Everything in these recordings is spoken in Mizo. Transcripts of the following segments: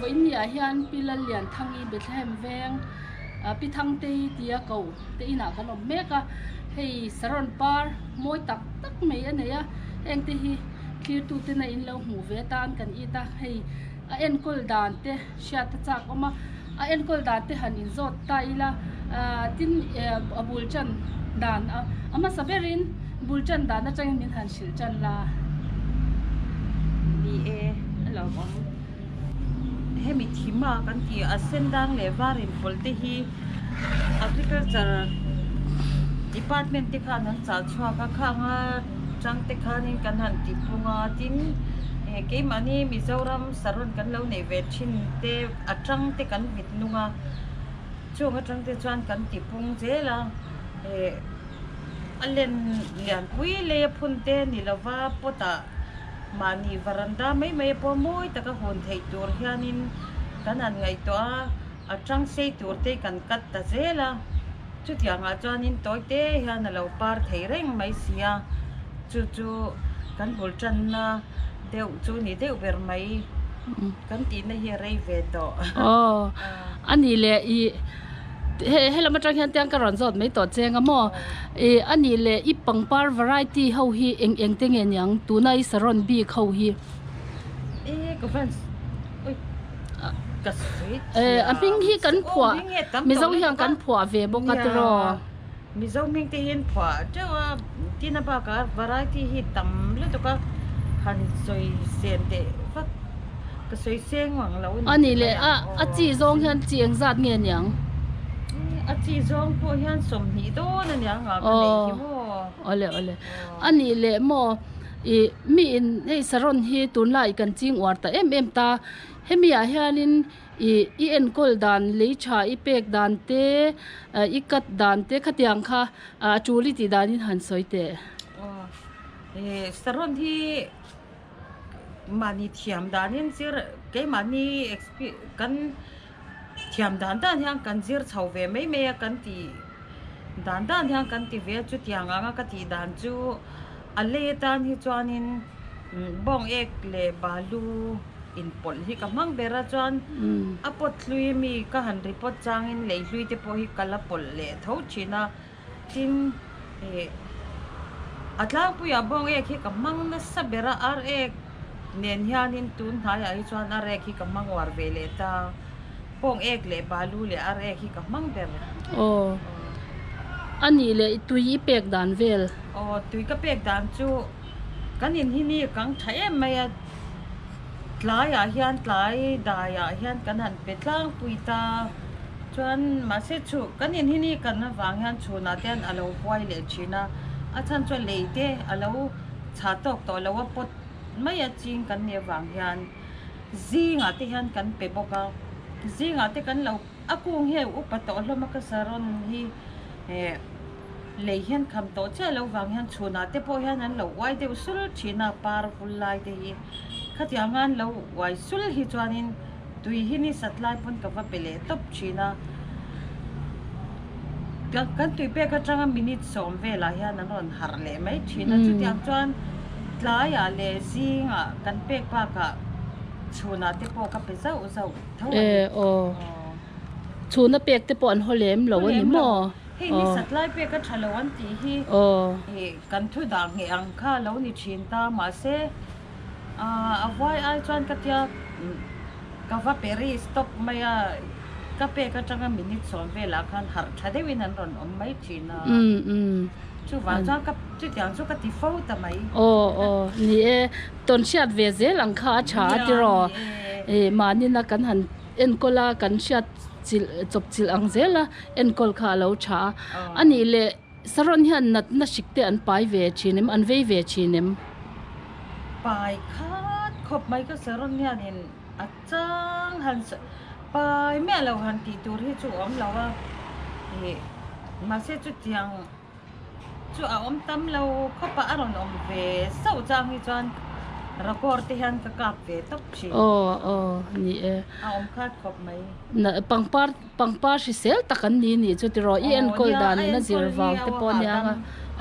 Vawiinniah hian Pi Lallianthangi Bethlehem veng Pi Thangtei tia ko te inah kan awm mek a, hei saron par mawi tak tak mai a nei a, hengte hi thlirtute na in lo hmuh ve atan kan it a, hei a enkawl dan te hriat a chak awm a, a enkawl dan te han inzawt ta ila tin a bul tan dan a hmasa berin bul tan dan atangin min han hrilh tan la. Ni e, a lo awm. Hemi thima kan tih a sen dang leh var inpawlh te hi agriculture department te khan an chah chhuak a, khanga tang te khanin kan han ti phung a, tin keimahni Mizoram saron kan lo neih ve thin te a tang te kan vit nung a, chung atang te chuan kan ti pung zel a, a len lianpui lei a phun te ni lova pot ah. Mahni varanda mai mai pawh mawi taka hun theih tur hianin kan han ngaihtuah a, a tang sei tur te kan cut ta zel a, chutiangah chuanin tawi te hian a lo par thei reng mai si a, chu chu kan bul tanna deuh chu ni deuh ber mai kan tihna hi a rei ve tawh. Aw, a nih leh ih. He helam atang hian tiang ka rawn zawt mai tawh cheng a maw ih a nih leh i pangpar variety ho hi eng eng te nge niang tuna i saron bik ho hi. E ka van ui ka sawi Eh a hming hi kan phuah mizo hian kan phuah ve bawk a tiraw. Mizo hming te hian phuah teuh a tin a bakah variety hi tam lutuk a han sawi sen teh vak ka sawi seng ang lo a ni leh a a chi zawng hian chi eng zat nge niang a chi zawng pawh hian 20 dawn a niang a ka neih hi maw awle awle a nih leh maw ih mi in hei saron hi tunlai kan ching uar ta em em ta hemi ah hianin Ih i enkawl dan lei tha i pek dan te i cut dan te khatiang kha a tul i tih danin han sawi teh. Aw ih saron hi mahni thiam danin zir keimahni expe kan thiam dan dan hian kan zir chho ve mai mai a kan tih dan dan hian kan ti ve a chutiang anga ka tih dan chu a lei atan hi chuanin bawng ek leh balu. Inpawlh hi ka hmang ber a chuan a pawt hlui ami ka han report changin lei hlui te pawh hi ka la pawlh leh tho thin a tin ih a tlangpuiah bawng ek hi ka hmang nasa ber a ar ek nen hianin tun hnaiah hi chuan ar ek hi ka hmang uar ve leh ta bawng ek leh balu leh ar ek hi ka hmang ber. Aw a nih leh tui i pek dan vel. Aw tui ka pek dan chu kan in hi ni kang tha em mai a. Tlaiah hian tlai daiah hian kan han pe tlangpui ta chuan mahse chhu kan in hi ni kan avang hian chhunah te hian a lo huai leh thin a, a chhan chuan lei te a lo chhah tawk tawh lo a pawt mai a ching kan nih avang hian zingah te hian kan pe bawk a, zingah te kan lo a kung hi a upa tawh hlawm a ka saron hi eh. Lei hian kham tawh chiah loh vang hian chhunah te pawh hian an lo uai deuh sul thin a, par vul lai te hi. Khatiang an lo uai sul hi chuanin tui hi ni sat lai pawn ka va pe leh tawp thin a. Kan tui pek atanga minute 10 velah hian an rawn harh leh mai thin a. Chutiang chuan tlaiah leh zingah kan pek bakah chhunah te pawh ka pe zauh zauh tho a ni. Chhuna pek te pawh an haw lem lo a ni maw? Hei ni satlai pek a tha lo an tih hi kan thu dah ngheh ang kha lo ni thin ta mahse a vuai ai chuan ka tia ka va peri stop mai a ka pek atanga minute 10 velah khan harh tha deuhin an rawn awm mai thin a chuvang chuan ka chutiang chu ka ti fo ta mai. Aw aw ni e tawn hriat ve zel ang kha a tha a tiraw mahni na kan han enkawl a kan hriat chilh chawp chilh ang zel a enkawl kha a lo tha a a nih leh saron hian natna hrik te an pai ve thin em an vei ve thin em. Pai khat khawp mai ka saron hianin a chang han pai miah lo han tih tur hi chu a awm lo a ih mahse chutiang chu a awm tam lo khawp a a rawn awm ve sauh chang hi chuan rakawr te hian ka kap ve tawp thin. Aw aw ni e. A awm khat khawp mai. Na pangpar pangpar hrisel tak an ni nih chu tiraw i enkawl dan in a zir vang te pawh ania nga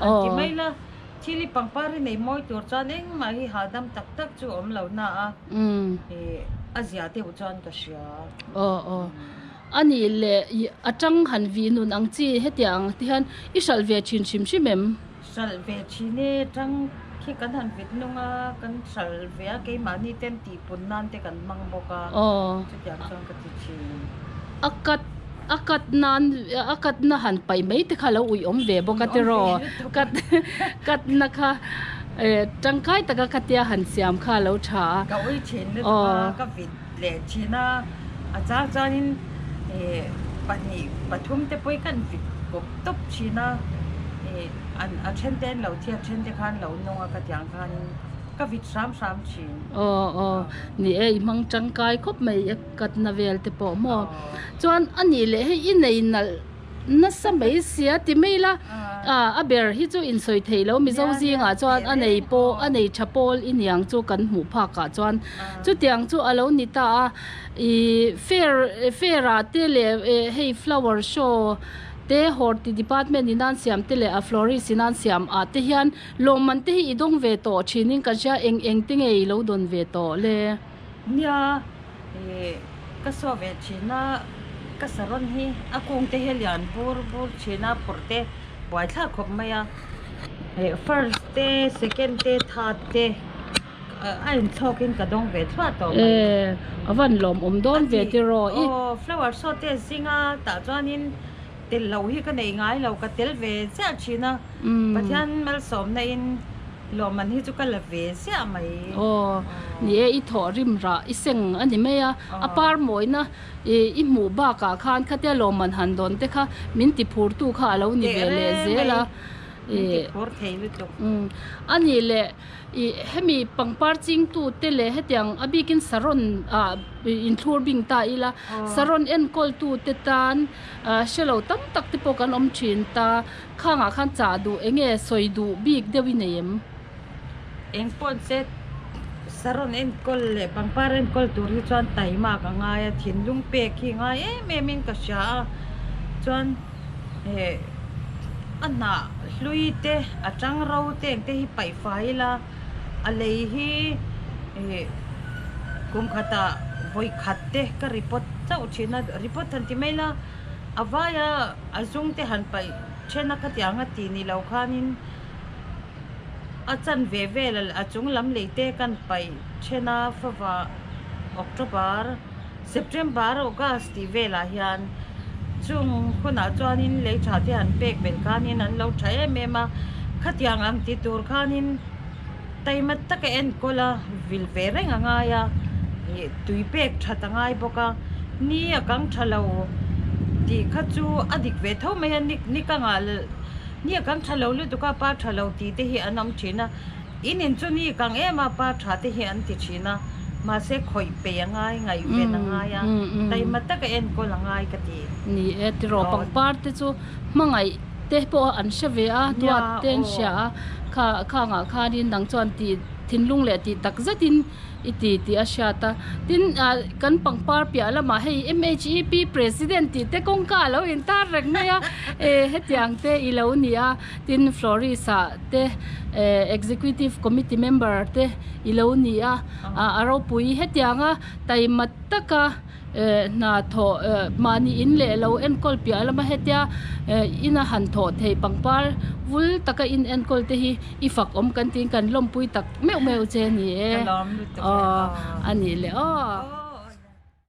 aw ti mai la thil i pangpar hi nei mawi tur chuan engmah hi hahdam tak tak chu a awm lo na a. A zia deuh chuan ka hria. Aw aw. A nih leh i a tang han vih nun ang chi hetiang ang te hian i hralh ve thin hrim hrim em? Hralh ve thin e, tang khi kan han vit nung a, kan hralh ve a, keimahni ten tihpun nan te kan hmang bawk a, chutiang chuan ka ti thin. A cut a cut nan a cut na han paih mai te kha lo uih awm ve bawk a tiraw? Cut cut na kha tangkai taka khatia han siam kha a lo tha a. Ka ui thin lutuk a, ka vit leh thin a, a chang chuanin ih pahnih pathum te pawh hi kan vit kawp tawp thin a, ih an a then te an lo thi a then te khan lo nung a ka tiang khanin ka vit hram hram thin. Aw aw ni e i hmang tangkai khawp mai e katna vel te pawh maw chuan a nih leh hei i nei nalh nasa mai sia ti mai la a ber hi chu insawi theih loh Mizo zingah chuan a nei pawh a nei tha pawl i niang chu kan hmuh phak ah chuan chutiang chu a lo ni ta a ih fair fair ah te leh hei flower show te horti department in an siam te leh a florist in an siam ah te hian lawmman te hi i dawng ve tawh thin in kan hria eng eng te nge i lo dawn ve tawh le. Nia Ih ka saw ve thin a, ka saron hi a kung te hi a lian bur bur thin a, phawrh te buai thlak khawp mai a. Ih first te second te third te a inthlawk in ka dawng ve thluah tawh mai. E a van lawmawm dawn ve tiraw i. Aw flower show te a zing a, tah chuanin tel loh hi ka nei ngai lo, ka tel ve chiah thin a, Pathian malsawmna in. Lawmman hi chu ka la ve ziah mai. Aw, ni e, i thawh rim rah i seng a ni mai a, a par mawina i hmuh bakah khan khatia lawmman han dawn te kha min ti phurtu kha a lo ni ve leh zel a. Min ti phur thei lutuk. A nih leh i hemi pangpar chingtu te leh hetiang a bikin saron ah inthlur bing ta ila, saron enkawltu te tan hre lo tam tak te pawh kan awm thin ta. Khangah khan chah duh eng nge sawi duh bik deuh i nei em? Eng pawh che saron enkawl leh pangpar enkawl tur hi chuan taimak a ngai a, thinlung pek hi ngai em em in ka hria a, chuan eh a hnah hlui te a tang ro te eng te hi paih fai ila a lei hi eh kum khatah vawi khat te ka report chauh thin a, report han ti mai ila a vaia. A zung te han paih then a khatiang a ti ni lo khanin a chan ve vel a chung lam lei te kan paih then a fava October September August tih velah hian chung hunah chuanin lei tha te han pek belh khanin an lo tha em em a khatiang ang ti tur khanin taima taka enkawl a vil ve reng a ngai a ih tui pek that a ngai bawk a ni a kang tha lo tih kha chu a dik ve tho mai a ni ni ka ngah ni a kang tha lo lutuk a pa tha lo tih te hi an awm thin a in in chu ni kang em a pa tha te hi an ti thin a mahse khawih peih a ngai ngaihven a ngai a taima taka enkawl a ngai ka ti. Ni e tiraw pangpar te chu hmangaih te pawh an hre ve a, duat te an hria a, kha khangah khanin dang chuan tih thinlung leh tih tak zetin i ti tih a hriat a. Tin ah kan pangpar piah lamah hei MHEP President tih te kawngka a lo intar reng mai a, eh hetiang te i lo ni a, tin Florist ah te eh Executive Committee member te i lo ni a, a ropui hetianga taima taka. Hna thawh mahni in leh lo enkawl piah lama hetia ina han thawh theih pangpar vul taka in enkawl te hi i fak awm kan tiin kan lawmpui tak meuh meuh che a ni e. Aw a nih leh aw.